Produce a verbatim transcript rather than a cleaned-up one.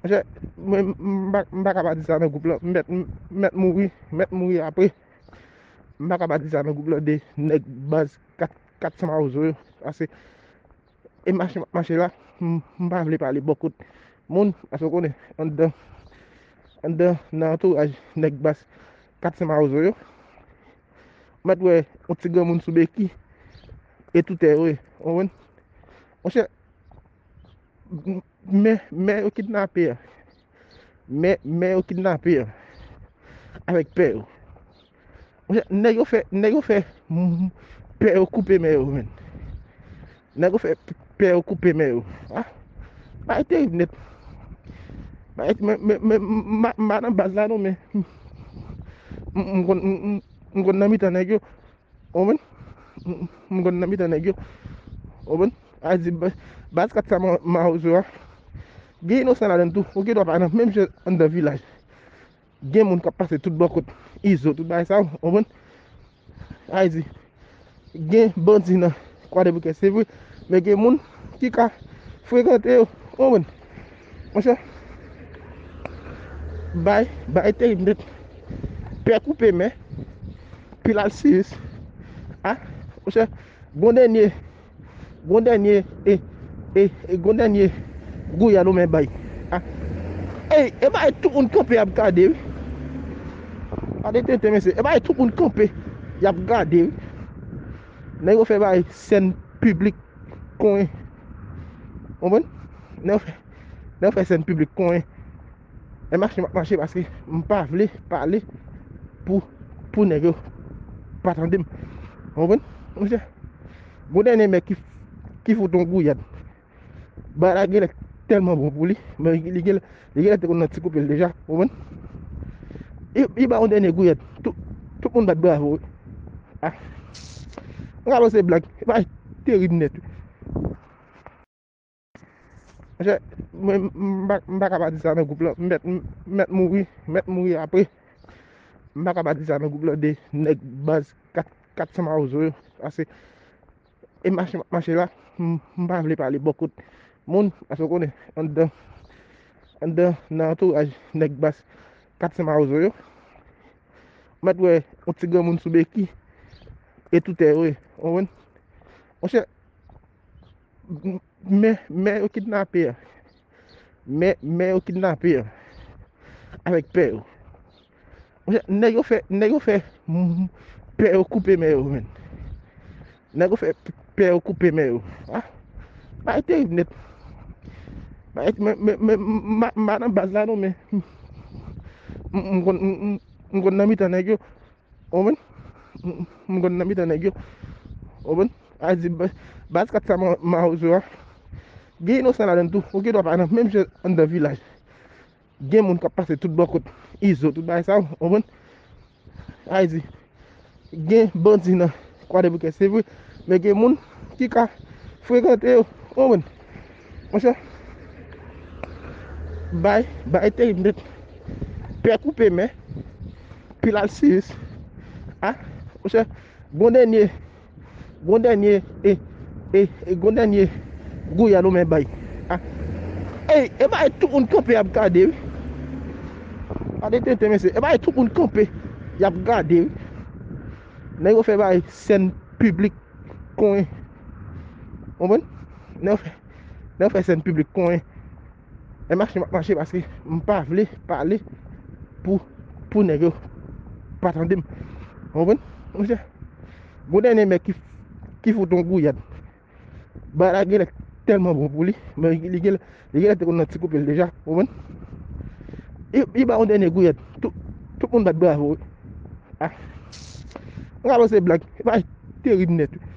Monchè, mwen, m pa, m pa ka pa di sa nan gwoup lan. M mèt, m mèt mouri, m mèt mouri apre. M pa ka pa di sa nan gwoup lan de nèg baz kat, kat san mawozo yo. Paske e mache m ap mache la, m m pa vle pale bò kot moun, paske w konnen, anndan, anndan nan antouraj nèg baz kat san mawozo yo, w mèt wè yon ti granmoun sou beki, e toutè yo ye, w konprann? Monchè, m- men, men yo kidnape a. Men, men yo kidnape a. Avèk pè yo. Monchè, nèg yo fè, nèg yo fè, mm, pè yo koupe men yo, menn. Nèg yo fè pè yo koupe men yo. Ah, bagay terib nèt. Bagay, men, men, men, m pa, m pa nan baz la non, men m- m- m konn, m- m- m konn nan mitan nèg yo. Ou konprann? M- m- m konn nan mitan nèg yo. Ou konprann? A di ba- baz kat sa ma- mawozo a. Gen inosan ladan l tou. Ou gen dwa pa nan menm jan anndan vilaj. Gen moun k ap pase tout bò kot Izo, tout bagay sa yo, ou konprann? A di, gen bandi nan Kwadèboukè, se vre, men gen moun ki ka frekante yo, ou konprann? Monchè, bay, bay terib nèt. Pè koupe men, pil alsiyis. A, monchè, gon dènye Gon dènye, e, e, e, gon dènye gouyad ou men bay. Ah. Ey, e bay tout moun kanpe y ap gade, wi. Gade tenten, mesye. E bay tout moun kanpe y ap gade, wi. Nèg yo fè bay sèn piblik konyen. Konprann? Nèg yo fè, nèg yo fè sèn piblik konyen. E mache m ap mache paske m pa vle pale pou, pou nèg yo pa tande m. Ou konprann? Monchè, gon dènye nèg ki, ki fout yon gouyad. Bagay la genlè tèlman bon pou li, men li genlè, li genlè te konn nan ti koupe l deja, ou konprann? Li, li ba yon dènye gouyad. Tout, tout moun bat bravo, wi. Ah. M ka panse blag. Bagay terib nèt, wi. Monchè, mwen, m pa, m pa ka pa di sa nan gwoup lan. M mèt, m mèt mouri, m mèt mouri apre. M pa ka pa di sa nan gwoup lan de nèg baz kat, kat san mawozo yo. Paske e mache m ap mache la, m m pa vle pale bò kot moun, paske w konnen, anndan, anndan nan antouraj nèg baz kat san mawozo yo, w mèt wè yon ti granmoun sou beki, e toutè yo ye, w konprann? Monchè, men, men yo kidnape a. Men, men yo kidnape a. Avèk pè yo. Monchè, nèg yo fè, nèg yo fè, mm, pè yo koupe men yo, menn. Nèg yo fè pè yo koupe men yo. Ah. Bagay terib nèt. Bagay, men, men, men, m pa, m pa nan baz la non, men m, m, m konn, m, m, m konn nan mitan nèg yo. Ou konprann? M, m, m konn nan mitan nèg yo. Ou konprann? A di ba- baz kat sa ma- mawozo a. Gen inosan ladan l tou. Ou gen dwa pa nan menm jan anndan vilaj. Gen moun k ap pase tout bò kot Izo, tout bagay sa yo. Ou konprann? A di, gen bandi nan Kwadèboukè, se vre, men gen moun ki ka frekante yo. Ou konprann? Monchè, bay, bay terib nèt. Pè koupe men, pil alsiyis. Ah, monchè, gon dènye, gon dènye, e, e, e, gon dènye gouyad ou men bay. Ah. Ey, e bay tout moun kanpe y ap gade, wi. Gade tenten, mesye. E bay tout moun kanpe y ap gade, wi. Nèg yo fè bay sèn piblik konyen. Ou konprann? Nèg yo fè, nèg yo fè sèn piblik konyen. E mache m ap mache paske m pa vle pale pou, pou nèg yo pa tande m. Ou konprann? Monchè, gon dènye nèg ki, ki fout yon gouyad. Bagay la genlè tèlman bon pou li, men li genlè, li genlè te konn nan ti koupe l deja, ou konprann? Li, li ba yon dènye gouyad. Tout, tout moun bat bravo, wi. Ah. M ka panse blag. Bagay terib nèt, wi.